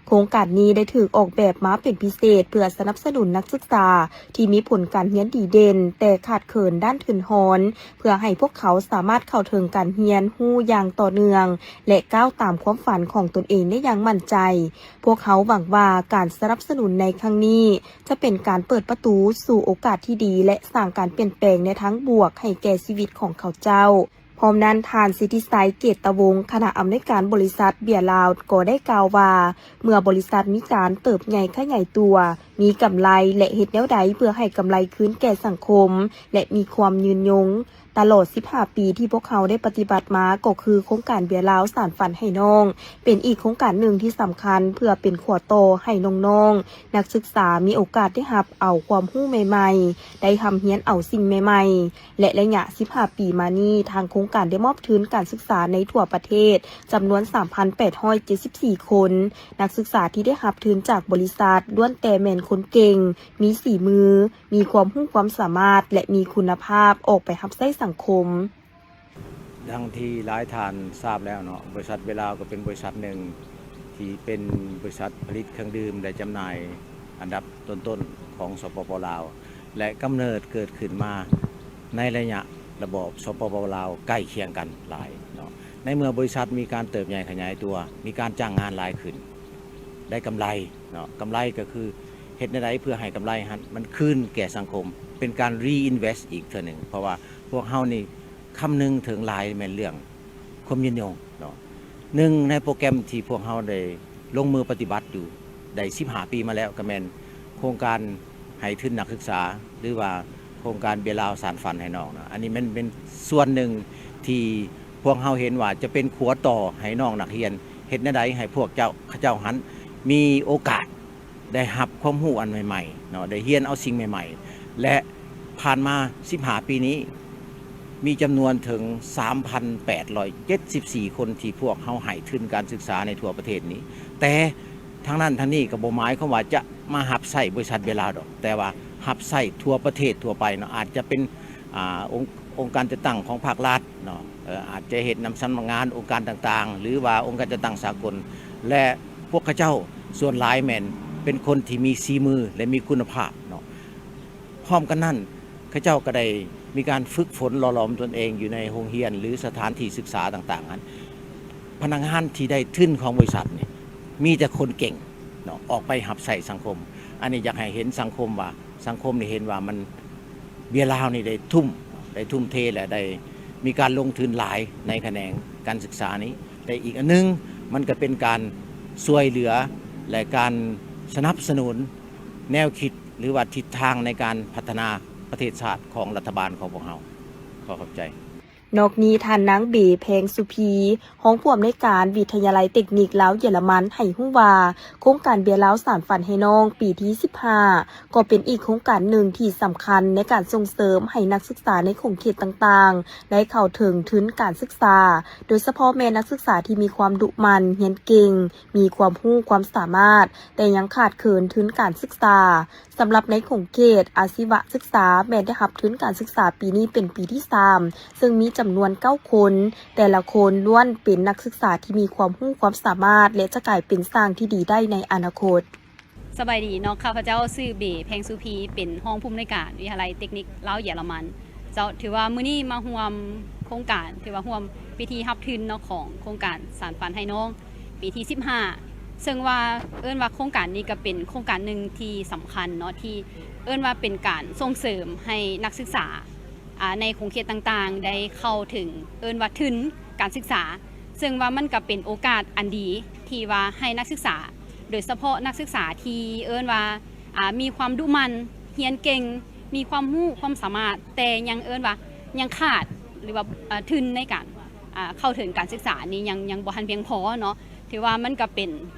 ໂຄງການນີ້ໄດ້ຖືກອອກແບບມາເປັນພິເສດ ເພື່ອສະໜັບສະໜູນນັກສຶກສາທີ່ມີຜົນການຮຽນດີເດັ່ນ ແຕ່ຂາດເຂີນດ້ານທຶນຮອນ ເພື່ອໃຫ້ພວກເຂົາສາມາດເຂົ້າເຖິງການຮຽນຮູ້ຢ່າງຕໍ່ເນື່ອງ ແລະ ກ້າວຕາມຄວາມຝັນຂອງຕົນເອງໄດ້ຢ່າງໝັ້ນໃຈ. ພວກເຮົາຫວັງວ່າການສະໜັບສະໜູນໃນຄັ້ງນີ້ ຈະເປັນການເປີດປະຕູສູ່ໂອກາດທີ່ດີ ແລະ ສ້າງການປ່ຽນແປງໃນທາງບວກໃຫ້ແກ່ຊີວິດຂອງເຂົາເຈົ້າ. ພ້ອມນັ້ນ, ທ່ານ ສິດທິໄຊ ເກດຕະວົງ ຄະນະອຳນວຍການບໍລິສັດເບຍລາວ ກໍໄດ້ກ່າວວ່າ ເມື່ອບໍລິສັດມີການເຕີບໃຫຍ່ຂະຫຍາຍຕົວ, ມີກຳໄລ ແລະ ເຮັດແນວໃດເພື່ອໃຫ້ກຳໄລຄືນແກ່ສັງຄົມ ແລະ ມີຄວາມຍືນຍົງ. ຕະຫຼອດສິບຫ້າປີທີ່ພວກເຮົາໄດ້ປະຕິບັດມາ ກໍຄືໂຄງການເບຍລາວສານຝັນໃຫ້ນ້ອງ ເປັນອີກໂຄງການໜຶ່ງທີ່ສຳຄັນ ເພື່ອເປັນຂົວຕໍ່ໃຫ້ນ້ອງໆ ນັກສຶກສາມີໂອກາດໄດ້ຮັບເອົາຄວາມຮູ້ໃໝ່ໆ, ໄດ້ຮ່ຳຮຽນເອົາສິ່ງໃໝ່ໆ. ແລະ ໄລຍະສິບຫ້າປີມານີ້, ທາງໂຄງການໄດ້ມອບທຶນການສຶກສາໃນທົ່ວປະເທດຈຳນວນສາມພັນແປດຮ້ອຍເຈັດສິບສີ່ຄົນ. ນັກສຶກສາທີ່ໄດ້ຮັບທຶນຈາກບໍລິສັດ ລ້ວນແຕ່ແມ່ນຄົນເກັ່ງ, ມີສີມື, ມີຄວາມຮູ້ຄວາມສາມາດ ແລະ ມີຄຸນນະພາບອອກໄປຮັບໃຊ້ສັງຄົມ. ດັ່ງທີ່ຫຼາຍທ່ານຊາບແລ້ວເນາະ, ບໍລິສັດເບຍລາວກໍເປັນບໍລິສັດໜຶ່ງທີ່ເປັນບໍລິສັດຜະລິດເຄື່ອງດື່ມ ແລະ ຈຳໜ່າຍອັນດັບຕົ້ນໆຂອງ ສປປ ລາວ ແລະ ກຳເນີດເກີດຂຶ້ນມາໃນໄລຍະລະບອບ ສປປ ລາວ ໃກ້ຄຽງກັນຫຼາຍເນາະ. ໃນເມື່ອບໍລິສັດມີການເຕີບໃຫຍ່ຂະຫຍາຍຕົວ, ມີການຈ້າງງານຫຼາຍຂຶ້ນ, ໄດ້ກຳໄລເນາະ, ກຳໄລກໍຄືເຮັດແນວໃດເພື່ອໃຫ້ກຳໄລຫັ້ນມັນຄືນແກ່ສັງຄົມ, ເປັນການ reinvest ອີກເທື່ອໜຶ່ງ, ເພາະວ່າພວກເຮົານີ້ຄຳນຶງເຖິງຫຼາຍແມ່ນເລື່ອງຄວາມຍືນຍົງເນາະ. ໜຶ່ງໃນໂປຣແກຣມທີ່ພວກເຮົາໄດ້ລົງມືປະຕິບັດຢູ່ໄດ້ສິບຫ້າປີມາແລ້ວ ກໍແມ່ນໂຄງການໃຫ້ທຶນນັກສຶກສາ ຫຼືວ່າໂຄງການເບຍລາວສານຝັນໃຫ້ນ້ອງເນາະ. ອັນນີ້ແມ່ນເປັນສ່ວນໜຶ່ງທີ່ພວກເຮົາເຫັນວ່າຈະເປັນຂົວຕໍ່ໃຫ້ນ້ອງນັກຮຽນ ເຮັດແນວໃດໃຫ້ພວກເຈົ້າ ເຂົາເຈົ້າຫັ້ນມີໂອກາດ ໄດ້ຮັບຄວາມຮູ້ອັນໃໝ່ໆເນາະ, ໄດ້ຮຽນເອົາສິ່ງໃໝ່ໆ ແລະ ຜ່ານມາສິບຫ້າປີນີ້ ມີຈຳນວນເຖິງສາມພັນແປດຮ້ອຍເຈັດສິບສີ່ຄົນທີ່ພວກເຮົາໃຫ້ທຶນການສຶກສາໃນທົ່ວປະເທດນີ້. ແຕ່ທັງນັ້ນທັງນີ້ກໍບໍ່ໝາຍຄວາມວ່າຈະມາຮັບໃຊ້ບໍລິສັດເບຍລາວດອກ, ແຕ່ວ່າຮັບໃຊ້ທົ່ວປະເທດທົ່ວໄປເນາະ, ອາດຈະເປັນ ອ່າ ອົງ ອົງການຈັດຕັ້ງຂອງພາກລັດເນາະ, ເອີ ອາດຈະເຮັດນຳສຳນັກງານອົງການຕ່າງໆ ຫຼືວ່າອົງການຈັດຕັ້ງສາກົນ ແລະ ພວກເຂົາເຈົ້າສ່ວນຫຼາຍແມ່ນເປັນຄົນທີ່ມີສີມື ແລະ ມີຄຸນນະພາບເນາະ. ພ້ອມກັນນັ້ນ ເຂົາເຈົ້າກໍໄດ້ມີການຝຶກຝົນຫຼໍ່ຫຼອມຕົນເອງຢູ່ໃນໂຮງຮຽນ ຫຼື ສະຖານທີ່ສຶກສາຕ່າງໆນັ້ນ. ພະນັກງານທີ່ໄດ້ທຶນຂອງບໍລິສັດນີ້ ມີແຕ່ຄົນເກັ່ງເນາະ ອອກໄປຮັບໃຊ້ສັງຄົມ. ອັນນີ້ຢາກໃຫ້ເຫັນສັງຄົມວ່າ ສັງຄົມໄດ້ເຫັນວ່າມັນ ເບຍລາວນີ້ໄດ້ທຸ່ມ ໄດ້ທຸ່ມເທ ແລະ ໄດ້ມີການລົງທຶນຫຼາຍໃນຂະແໜງການສຶກສານີ້. ແລະ ອີກອັນໜຶ່ງ ມັນກໍເປັນການຊ່ວຍເຫຼືອ ແລະ ການສະໜັບສະໜູນແນວຄິດ ຫຼືວ່າທິດທາງໃນການພັດທະນາປະເທດຊາດຂອງລັດຖະບານຂອງພວກເຮົາ. ຂໍຂອບໃຈ. ນອກນີ້ ທ່ານນາງ ເບ ແພງສຸພີ ຮອງຜູ້ອຳນວຍການວິທະຍາໄລເຕັກນິກລາວເຢຍລະມັນ ໃຫ້ຮູ້ວ່າ ໂຄງການເບຍລາວສານຝັນໃຫ້ນ້ອງ ປີທີສິບຫ້າ ກໍເປັນອີກໂຄງການໜຶ່ງທີ່ສຳຄັນໃນການສົ່ງເສີມໃຫ້ນັກສຶກສາໃນຂົງເຂດຕ່າງໆ ໄດ້ເຂົ້າເຖິງທຶນການສຶກສາ, ໂດຍສະເພາະແມ່ນນັກສຶກສາທີ່ມີຄວາມດຸໝັ່ນ, ຮຽນເກັ່ງ, ມີຄວາມຮູ້ຄວາມສາມາດ, ແຕ່ຍັງຂາດເຂີນທຶນການສຶກສາ. ສຳລັບໃນຂົງເຂດອາຊີວະສຶກສາ ແມ່ນໄດ້ຮັບທຶນການສຶກສາປີນີ້ເປັນປີທີສາມ ເຊິ່ງມີຈຳນວນເກົ້າຄົນ, ແຕ່ລະຄົນລ້ວນເປັນນັກສຶກສາທີ່ມີຄວາມຮູ້ຄວາມສາມາດ ແລະ ຈະກາຍເປັນຊ່າງທີ່ດີໄດ້ໃນອະນາຄົດ. ສະບາຍດີເນາະ, ຂ້າພະເຈົ້າຊື່ ເບ ແພງສຸພີ ເປັນຮອງຜູ້ອຳນວຍການວິທະຍາໄລເຕັກນິກລາວເຢຍລະມັນ. ເຈົ້າ, ຖືວ່າມື້ນີ້ມາຮ່ວມໂຄງການ, ຖືວ່າຮ່ວມພິທີຮັບທຶນເນາະ ຂອງໂຄງການສານຝັນໃຫ້ນ້ອງ ປີທີສິບຫ້າ ເຊິ່ງວ່າເອີ້ນວ່າໂຄງການນີ້ກໍເປັນໂຄງການໜຶ່ງທີ່ສຳຄັນເນາະ ທີ່ເອີ້ນວ່າເປັນການສົ່ງເສີມໃຫ້ນັກສຶກສາ ອາ ໃນຂົງເຂດຕ່າງໆ ໄດ້ເຂົ້າເຖິງ ເອີ້ນວ່າທຶນການສຶກສາ, ເຊິ່ງວ່າມັນກໍເປັນໂອກາດອັນດີທີ່ວ່າໃຫ້ນັກສຶກສາ ໂດຍສະເພາະນັກສຶກສາທີ່ເອີ້ນວ່າ ອາ ມີຄວາມດຸໝັ່ນ, ຮຽນເກັ່ງ, ມີຄວາມຮູ້ຄວາມສາມາດ, ແຕ່ຍັງເອີ້ນວ່າຍັງຂາດ ຫຼືວ່າ ອາ ທຶນໃນການ ອາ ເຂົ້າເຖິງການສຶກສານີ້ຍັງ ຍັງບໍ່ທັນພຽງພໍເນາະ. ຖືວ່າມັນກໍເປັນ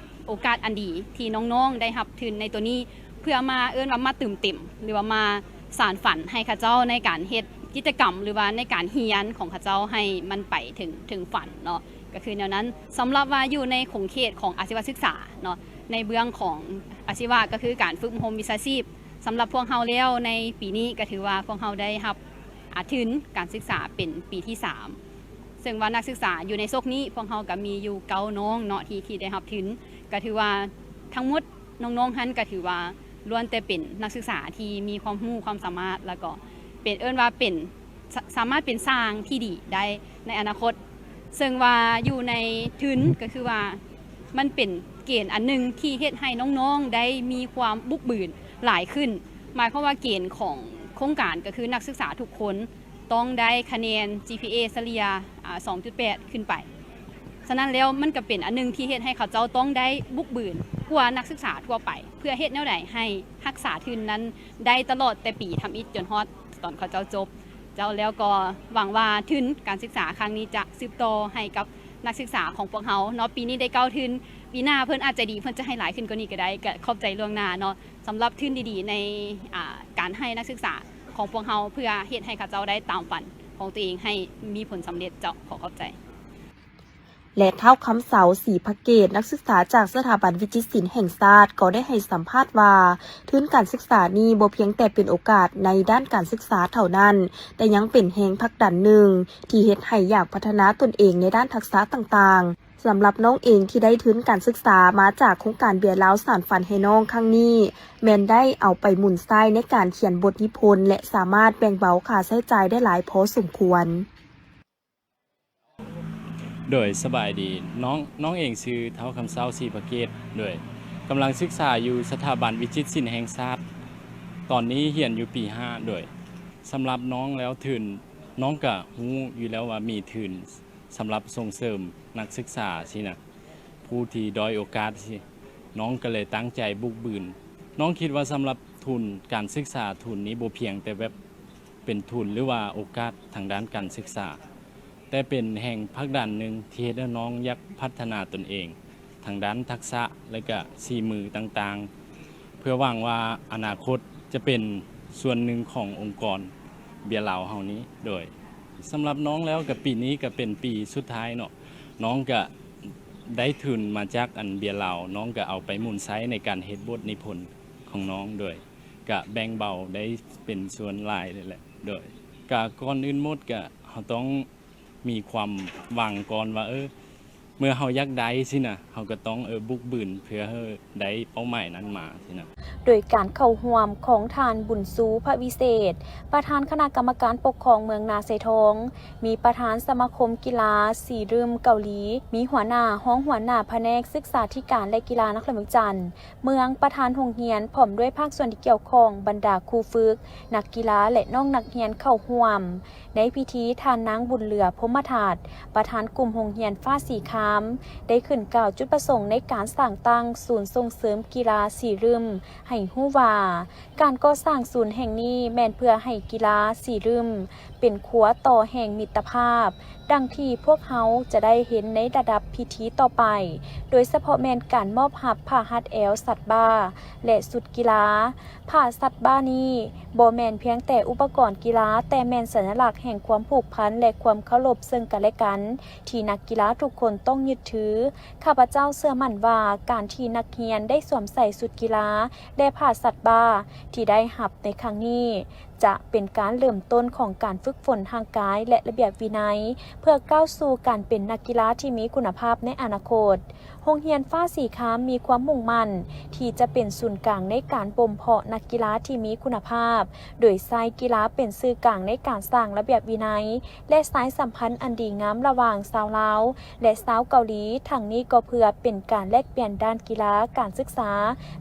ໂອກາດອັນດີທີ່ນ້ອງໆໄດ້ຮັບທຶນໃນໂຕນີ້ ເພື່ອມາ ເອີ້ນວ່າມາຕື່ມເຕັມ ຫຼືວ່າມາສານຝັນໃຫ້ເຂົາເຈົ້າໃນການເຮັດກິດຈະກຳ ຫຼືວ່າໃນການຮຽນຂອງເຂົາເຈົ້າໃຫ້ມັນໄປເຖິງ ເຖິງຝັນເນາະ, ກໍຄືແນວນັ້ນ. ສຳລັບວ່າຢູ່ໃນຂົງເຂດຂອງອາຊີວະສຶກສາເນາະ ໃນເບື້ອງຂອງອາຊີວະ ກໍຄືການຝຶກອົບຮົມວິຊາຊີບ, ສຳລັບພວກເຮົາແລ້ວໃນປີນີ້ກໍຖືວ່າພວກເຮົາໄດ້ຮັບ ອາ ທຶນການສຶກສາເປັນປີທີສາມ ເຊິ່ງວ່ານັກສຶກສາຢູ່ໃນສົກນີ້ ພວກເຮົາກໍມີຢູ່ເກົ້ານ້ອງເນາະ ທີ່ ທີ່ໄດ້ຮັບທຶນ. ກໍຖືວ່າທັງໝົດນ້ອງໆຫັ້ນ ກໍຖືວ່າລ້ວນແຕ່ເປັນນັກສຶກສາທີ່ມີຄວາມຮູ້ຄວາມສາມາດ ແລ້ວກໍເປັນ ເອີ້ນວ່າເປັນ ສະ ສາມາດເປັນຊ່າງທີ່ດີໄດ້ໃນອະນາຄົດ. ເຊິ່ງວ່າຢູ່ໃນທຶນ ກໍຄືວ່າມັນເປັນເກນອັນໜຶ່ງທີ່ເຮັດໃຫ້ນ້ອງໆໄດ້ມີຄວາມບຸກບືນຫຼາຍຂຶ້ນ. ໝາຍຄວາມວ່າເກນຂອງໂຄງການ ກໍຄືນັກສຶກສາທຸກຄົນ ຕ້ອງໄດ້ຄະແນນ ຈີພີເອ ສະເລ່ຍ ອາ ສອງຈຸດແປດ ຂຶ້ນໄປ. ສະນັ້ນແລ້ວ ມັນກໍເປັນອັນໜຶ່ງທີ່ເຮັດໃຫ້ເຂົາເຈົ້າຕ້ອງໄດ້ບຸກບືນກວ່ານັກສຶກສາທົ່ວໄປ ເພື່ອເຮັດແນວໃດໃຫ້ຮັກສາທຶນນັ້ນໄດ້ຕະຫຼອດແຕ່ປີທຳອິດຈົນຮອດຕອນເຂົາເຈົ້າຈົບ. ເຈົ້າ ແລ້ວກໍຫວັງວ່າທຶນການສຶກສາຄັ້ງນີ້ຈະສືບຕໍ່ໃຫ້ກັບນັກສຶກສາຂອງພວກເຮົາເນາະ, ປີນີ້ໄດ້ເກົ້າທຶນ, ປີໜ້າເພິ່ນອາດໃຈດີ ເພິ່ນຈະໃຫ້ຫຼາຍຂຶ້ນກວ່ານີ້ກໍໄດ້. ກໍຂອບໃຈລ່ວງໜ້າເນາະ ສຳລັບທຶນດີໆໃນ ອາ ການໃຫ້ນັກສຶກສາຂອງພວກເຮົາ ເພື່ອເຮັດໃຫ້ເຂົາເຈົ້າໄດ້ຕາມຝັນຂອງຕົວເອງໃຫ້ມີຜົນສຳເລັດ. ເຈົ້າ ຂໍຂອບໃຈ. ແລະ ທ້າວຄຳເສົາ ສີພະເກດ ນັກສຶກສາຈາກສະຖາບັນວິຈິດສິນແຫ່ງຊາດ ກໍໄດ້ໃຫ້ສຳພາດວ່າ ທຶນການສຶກສານີ້ບໍ່ພຽງແຕ່ເປັນໂອກາດໃນດ້ານການສຶກສາເທົ່ານັ້ນ, ແຕ່ຍັງເປັນແຮງຜັກດັນໜຶ່ງທີ່ເຮັດໃຫ້ຢາກພັດທະນາຕົນເອງໃນດ້ານທັກສະຕ່າງໆ. ສຳລັບນ້ອງເອງທີ່ໄດ້ທຶນການສຶກສາມາຈາກໂຄງການເບຍລາວສານຝັນໃຫ້ນ້ອງຄັ້ງນີ້ ແມ່ນໄດ້ເອົາໄປໝູນໃຊ້ໃນການຂຽນບົດນິພົນ ແລະ ສາມາດແບ່ງເບົາຄ່າໃຊ້ຈ່າຍໄດ້ຫຼາຍພໍສົມຄວນ. ໂດຍ ສະບາຍດີ. ນ້ອງ ນ້ອງເອງຊື່ທ້າວຄຳເສົາ ສີພະເກດ ໂດຍ ກຳລັງສຶກສາຢູ່ສະຖາບັນວິຈິດສິນແຫ່ງຊາດ, ຕອນນີ້ຮຽນຢູ່ປີຫ້າ. ໂດຍ ສຳລັບນ້ອງແລ້ວ ທຶນ ນ້ອງກະຮູ້ຢູ່ແລ້ວວ່າມີທຶນ ສຳລັບສົ່ງເສີມນັກສຶກສາຊີ້ນະ, ຜູ້ທີ່ດ້ອຍໂອກາດຊີ້, ນ້ອງກໍເລີຍຕັ້ງໃຈບຸກບືນ. ນ້ອງຄິດວ່າສຳລັບທຶນການສຶກສາ, ທຶນນີ້ບໍ່ພຽງແຕ່ແບບເປັນທຶນ ຫຼືວ່າໂອກາດທາງດ້ານການສຶກສາ, ແຕ່ເປັນແຮງຜັກດັນໜຶ່ງທີ່ເຮັດໃຫ້ນ້ອງຢາກພັດທະນາຕົນເອງ ທາງດ້ານທັກສະ ແລະກະສີມືຕ່າງໆ ເພື່ອຫວັງວ່າອະນາຄົດຈະເປັນສ່ວນໜຶ່ງຂອງອົງກອນເບຍລາວເຮົານີ້. ໂດຍ ສຳລັບນ້ອງແລ້ວກະປີນີ້ກະເປັນປີສຸດທ້າຍເນາະ, ນ້ອງກະໄດ້ທຶນມາຈາກອັນເບຍລາວ, ນ້ອງກະເອົາໄປໝູນໃຊ້ໃນການເຮັດບົດນິພົນຂອງນ້ອງ. ໂດຍ ກະແບ່ງເບົາໄດ້ເປັນສ່ວນຫຼາຍເລີຍແຫຼະ. ໂດຍ ກະກ່ອນອື່ນໝົດກະເຮົາຕ້ອງ ມີຄວາມຫວັງກ່ອນວ່າ ເອີ ເມື່ອເຮົາຢາກໄດ້ຊີ້ນະ, ເຮົາກໍຕ້ອງ ເອີ ບຸກບືນເພື່ອໃຫ້ໄດ້ເປົ້າໝາຍນັ້ນມາຊີ້ນະ. ໂດຍການເຂົ້າຮ່ວມຂອງທ່ານ ບຸນຊູ ພະວິເສດ ປະທານຄະນະກຳມະການປົກຄອງເມືອງນາຊາຍທອງ, ມີປະທານສະມາຄົມກິລາສີລຶ້ມເກົາຫຼີ, ມີຫົວໜ້າ, ຮອງຫົວໜ້າພະແນກສຶກສາທິການ ແລະ ກິລານະຄອນຫຼວງວຽງຈັນ, ເມືອງ, ປະທານໂຮງຮຽນ ພ້ອມດ້ວຍພາກສ່ວນທີ່ກ່ຽວຂ້ອງ, ບັນດາຄູຝຶກ, ນັກກິລາ ແລະ ນ້ອງນັກຮຽນເຂົ້າຮ່ວມ. ໃນພິທີ ທ່ານນາງ ບຸນເຫຼືອ ພົມມະທັດ ປະທານກຸ່ມໂຮງຮຽນຟ້າສີຂາ າມ ໄດ້ຂຶ້ນກ່າວຈຸດປະສົງໃນການສ້າງຕັ້ງສູນສົ່ງເສີມກິລາສີລຶ້ມ ໃຫ້ຮູ້ວ່າ ການກໍ່ສ້າງສູນແຫ່ງນີ້ແມ່ນເພື່ອໃຫ້ກິລາສີລຶ້ມເປັນຂົວຕໍ່ແຫ່ງມິດຕະພາບ, ດັ່ງທີ່ພວກເຮົາຈະໄດ້ເຫັນໃນລະດັບພິທີຕໍ່ໄປ, ໂດຍສະເພາະແມ່ນການມອບຮັບຜ້າຮັດແອວສັດບ້າ ແລະ ຊຸດກິລາ. ຜ້າສັດບ້ານີ້ບໍ່ແມ່ນພຽງແຕ່ອຸປະກອນກິລາ, ແຕ່ແມ່ນສັນຍະລັກແຫ່ງຄວາມຜູກພັນ ແລະ ຄວາມເຄົາລົບເຊິ່ງກັນແລະກັນ ທີ່ນັກກິລາທຸກຄົນຕ້ອງຍຶດຖື. ຂ້າພະເຈົ້າເຊື່ອໝັ້ນວ່າ ການທີ່ນັກຮຽນໄດ້ສວມໃສ່ຊຸດກິລາ ແລະ ຜ້າສັດບ້າທີ່ໄດ້ຮັບໃນຄັ້ງນີ້ ຈະເປັນການເລີ່ມຕົ້ນຂອງການຝຶກຝົນຮ່າງກາຍ ແລະ ລະບຽບວິໄນ ເພື່ອກ້າວສູ່ການເປັນນັກກິລາທີ່ມີຄຸນນະພາບໃນອະນາຄົດ. ໂຮງຮຽນຟ້າສີຄາມມີຄວາມມຸ່ງໝັ້ນທີ່ຈະເປັນສູນກາງໃນການບົ່ມເພາະນັກກິລາທີ່ມີຄຸນນະພາບ, ໂດຍໃຊ້ກິລາເປັນສື່ກາງໃນການສ້າງລະບຽບວິໄນ ແລະ ສາຍສຳພັນອັນດີງາມລະຫວ່າງຊາວລາວ ແລະ ຊາວເກົາຫຼີ, ທັງນີ້ກໍເພື່ອເປັນການແລກປ່ຽນດ້ານກິລາການສຶກສາ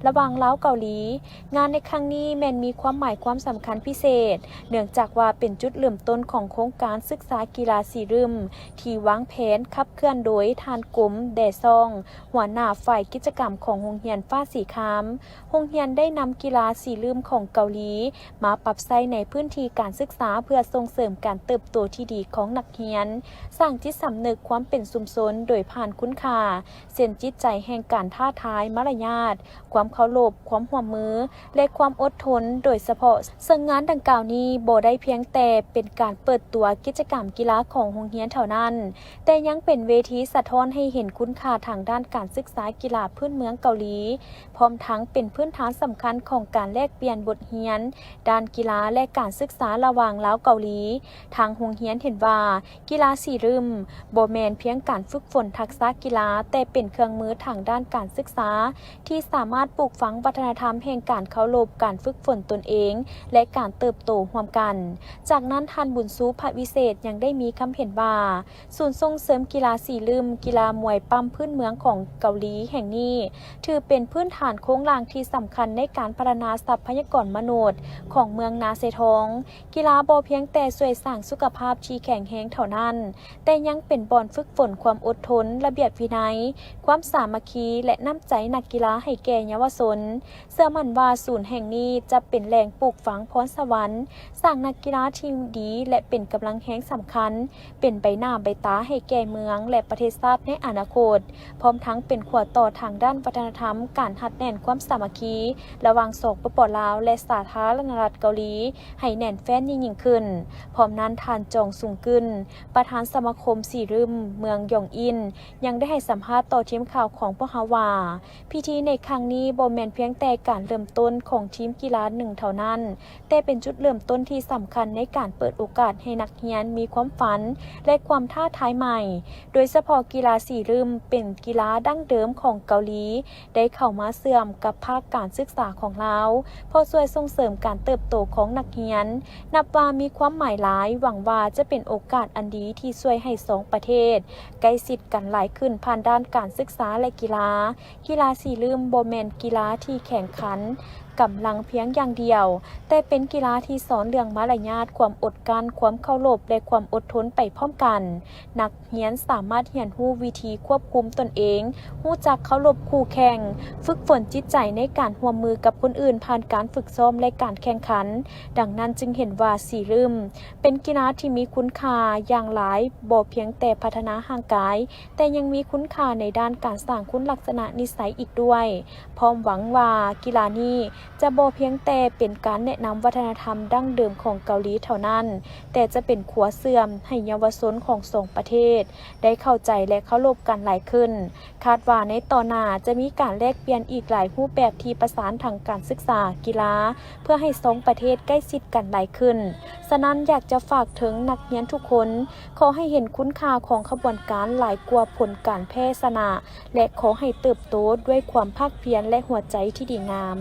ລະຫວ່າງລາວເກົາຫຼີ. ງານໃນຄັ້ງນີ້ແມ່ນມີຄວາມໝາຍຄວາມສຳຄັນພິເສດ, ເນື່ອງຈາກວ່າເປັນຈຸດເລີ່ມຕົ້ນຂອງໂຄງການສຶກສາກິລາສີລຶ້ມ ທີ່ວາງແຜນຂັບເຄື່ອນໂດຍທ່ານ ກົມ ແດຊອງ, ຫົວໜ້າຝ່າຍກິດຈະກຳຂອງໂຮງຮຽນຟ້າສີຄາມ. ໂຮງຮຽນໄດ້ນຳກິລາສີລຶ້ມຂອງເກົາຫຼີ ມາປັບໃຊ້ໃນພື້ນທີ່ການສຶກສາ ເພື່ອສົ່ງເສີມການເຕີບໂຕທີ່ດີຂອງນັກຮຽນ, ສ້າງຈິດສຳນຶກຄວາມເປັນຊຸມຊົນໂດຍຜ່ານຄຸນຄ່າ ເຊັ່ນ ຈິດໃຈແຫ່ງການທ້າທາຍ, ມາລະຍາດ, ຄວາມເຄົາລົບ, ຄວາມຮ່ວມມື ແລະ ຄວາມອົດທົນໂດຍສະເພາະ. ເຊິ່ງງານດັ່ງກ່າວນີ້ບໍ່ໄດ້ພຽງແຕ່ເປັນການເປີດຕົວກິດຈະກຳກິລາຂອງໂຮງຮຽນເທົ່ານັ້ນ, ແຕ່ຍັງເປັນເວທີສະທ້ອນໃຫ້ເຫັນຄຸນຄ່າທາງດ້ານການສຶກສາກິລາພື້ນເມືອງເກົາຫຼີ, ພ້ອມທັງເປັນພື້ນຖານສຳຄັນຂອງການແລກປ່ຽນບົດຮຽນດ້ານກິລາ ແລະ ການສຶກສາລະຫວ່າງລາວເກົາຫຼີ. ທາງໂຮງຮຽນເຫັນວ່າ ກິລາສີລຶ້ມບໍ່ແມ່ນພຽງການຝຶກຝົນທັກສະກິລາ, ແຕ່ເປັນເຄື່ອງມືທາງດ້ານການສຶກສາ ທີ່ສາມາດປູກຝັງວັດທະນະທຳແຫ່ງການເຄົາລົບ, ການຝຶກຝົນຕົນເອງ ແລະ ການເຕີບໂຕຮ່ວມກັນ. ຈາກນັ້ນ, ທ່ານ ບຸນຊູ ພະວິເສດ ຍັງໄດ້ມີຄຳເຫັນວ່າ ສູນສົ່ງເສີມກິລາສີລຶ້ມ, ກິລາມວຍປ້ຳພື້ນເມືອງຂອງເກົາຫຼີແຫ່ງນີ້ ຖືເປັນພື້ນຖານໂຄງລ່າງທີ່ສຳຄັນໃນການພັດທະນາຊັບພະຍາກອນມະນຸດຂອງເມືອງນາຊາຍທອງ. ກິລາບໍ່ພຽງແຕ່ຊ່ວຍສ້າງສຸຂະພາບທີ່ແຂງແຮງເທົ່ານັ້ນ, ແຕ່ຍັງເປັນບ່ອນຝຶກຝົນຄວາມອົດທົນ, ລະບຽບວິໄນ, ຄວາມສາມັກຄີ ແລະ ນ້ຳໃຈນັກກິລາໃຫ້ແກ່ເຍົາວະຊົນ. ເຊື່ອໝັ້ນວ່າສູນແຫ່ງນີ້ຈະເປັນແຫຼ່ງປູກຝັງພອນສະຫວັນ, ສ້າງນັກກິລາທີ່ດີ ແລະ ເປັນກຳລັງແຮງສຳຄັນ, ເປັນໃບໜ້າໃບຕາໃຫ້ແກ່ເມືອງ ແລະ ປະເທດຊາດໃນອະນາຄົດ, ພ້ອມທັງເປັນຂົວຕໍ່ທາງດ້ານວັດທະນະທຳ, ການຮັດແໜ້ນຄວາມສາມັກຄີລະຫວ່າງ ສປປ ລາວ ແລະ ສາທາລະນະລັດເກົາຫຼີ ໃຫ້ແໜ້ນແຟ້ນຍິ່ງໆຂຶ້ນ. ພ້ອມນັ້ນ, ທ່ານ ຈອງ ຊຸງກຶນ ປະທານສະມາຄົມສີລຶ້ມເມືອງຢອງອິນ ຍັງໄດ້ໃຫ້ສຳພາດຕໍ່ທີມຂ່າວຂອງພວກເຮົາວ່າ, ພິທີໃນຄັ້ງນີ້ບໍ່ແມ່ນພຽງແຕ່ການເລີ່ມຕົ້ນຂອງທີມກິລາໜຶ່ງເທົ່ານັ້ນ, ແຕ່ເປັນຈຸດເລີ່ມຕົ້ນທີ່ສຳຄັນໃນການເປີດໂອກາດໃຫ້ນັກຮຽນມີຄວາມຝັນ ແລະ ຄວາມທ້າທາຍໃໝ່, ໂດຍສະເພາະກິລາສີລຶ້ມເປັນກິລາດັ້ງເດີມຂອງເກົາຫຼີ ໄດ້ເຂົ້າມາເຊື່ອມກັບພາກການສຶກສາຂອງລາວ, ເພາະຊ່ວຍສົ່ງເສີມການເຕີບໂຕຂອງນັກຮຽນ. ນັບວ່າມີຄວາມໝາຍຫຼາຍ, ຫວັງວ່າຈະເປັນໂອກາດອັນດີທີ່ຊ່ວຍໃຫ້ສອງປະເທດໃກ້ຊິດກັນຫຼາຍຂຶ້ນຜ່ານດ້ານການສຶກສາ ແລະ ກິລາ. ກິລາສີລຶ້ມບໍ່ແມ່ນກິລາທີ່ແຂ່ງຂັນກຳລັງພຽງຢ່າງດຽວ, ແຕ່ເປັນກິລາທີ່ສອນເລື່ອງມາລະຍາດ, ຄວາມອົດກັ້ນ, ຄວາມເຄົາລົບ ແລະ ຄວາມອົດທົນໄປພ້ອມກັນ. ນັກຮຽນສາມາດຮຽນຮູ້ວິທີຄວບຄຸມຕົນເອງ, ຮູ້ຈັກເຄົາລົບຄູ່ແຂ່ງ, ຝຶກຝົນຈິດໃຈໃນການຮ່ວມມືກັບຄົນອື່ນຜ່ານການຝຶກຊ້ອມ ແລະ ການແຂ່ງຂັນ. ດັ່ງນັ້ນຈຶ່ງເຫັນວ່າສີລຶ້ມເປັນກິລາທີ່ມີຄຸນຄ່າຢ່າງຫຼາຍ, ບໍ່ພຽງແຕ່ພັດທະນາຮ່າງກາຍ, ແຕ່ຍັງມີຄຸນຄ່າໃນດ້ານການສ້າງຄຸນລັກສະນະນິໄສອີກດ້ວຍ. ພ້ອມຫວັງວ່າກິລານີ້ຈະບໍ່ພຽງແຕ່ເປັນການແນະນຳວັດທະນະທຳດັ້ງເດີມຂອງເກົາຫຼີເທົ່ານັ້ນ, ແຕ່ຈະເປັນຂົວເຊື່ອມໃຫ້ເຍົາວະຊົນຂອງສອງປະເທດໄດ້ເຂົ້າໃຈ ແລະ ເຄົາລົບກັນຫຼາຍຂຶ້ນ. ຄາດວ່າໃນຕໍ່ໜ້າຈະມີການແລກປ່ຽນອີກຫຼາຍຮູບແບບທີ່ປະສານທາງການສຶກສາ, ກິລາ ເພື່ອໃຫ້ສອງປະເທດໃກ້ຊິດກັນຫຼາຍຂຶ້ນ. ສະນັ້ນ ຢາກຈະຝາກເຖິງນັກຮຽນທຸກຄົນ, ຂໍໃຫ້ເຫັນຄຸນຄ່າຂອງຂະບວນການຫຼາຍກວ່າຜົນການແພ້ຊະນະ ແລະ ຂໍໃຫ້ເຕີບໂຕດ້ວຍຄວາມພາກພຽນ ແລະ ຫົວໃຈທີ່ດີງາມ.